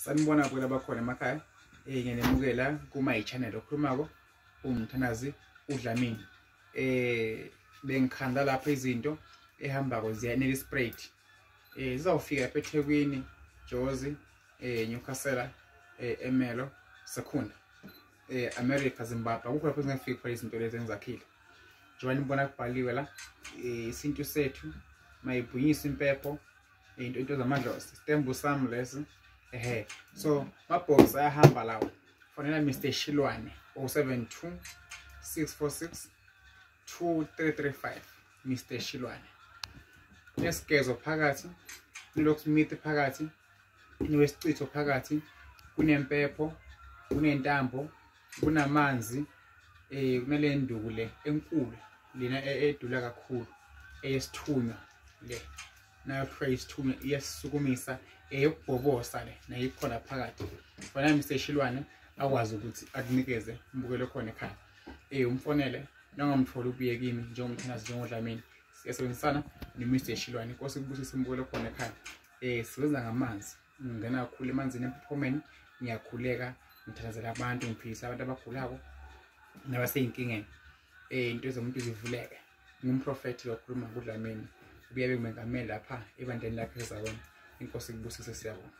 Sanibona kwela bakhona emakhaya. Ngiyanemukela kuma channel okhulumako umthandazi uDlamini. Bengikhanda lapha izinto ehambako ziya Spruit. Zizawufika lapha eThekwini, Jozi, Newcastle, Emelo, Secunda, America, Zimbabwe. Akukho lapho zingafiki khona izinto lezi engizakhile. Njengoba nibona kubhaliwe la, isintu sethu mayibhunyisa impepho, into zamadlozi, isitembu sami lesi. So mabox ayahamba lawo. Fonela Mr Shilwane 072 646 2335. Mr Shilwane. Kunesigezo phakathi, kunelocksmith phakathi, kunewesichitho phakathi, kunempepho, kunentambo, kunamanzi, kunale nduku le enkulu lena edula kakhulu eyesithunywa le, nayo kuthiwa isithunywa, iyasisukumisa, eyokubhobosa le nayo ikhona phakathi. Fonela Mr Shilwane akwazi ukuthi akunikeze umbukelo khona ekhaya. Umfonele nangamthola ubuye kimi njengomthandazi njengoDlamini. Siyasebenzisana no-Mr Shilwane. Inkosi ikubusise umbukelo khona ekhaya. Sisebenza ngamanzi, ngingena kakhulu emanzini empophomeni, ngiyakhuleka, ngithandazela abantu, ngiphilisa abantu abagulako nabasey'nkingeni. Into zomuntu zivuleke. Ngumprofethi lokhuluma kuDlamini, ubuye abe ngumengameli lapha ebandleni lakhe eZakweni. Inkosi ikubusise, siyabonga.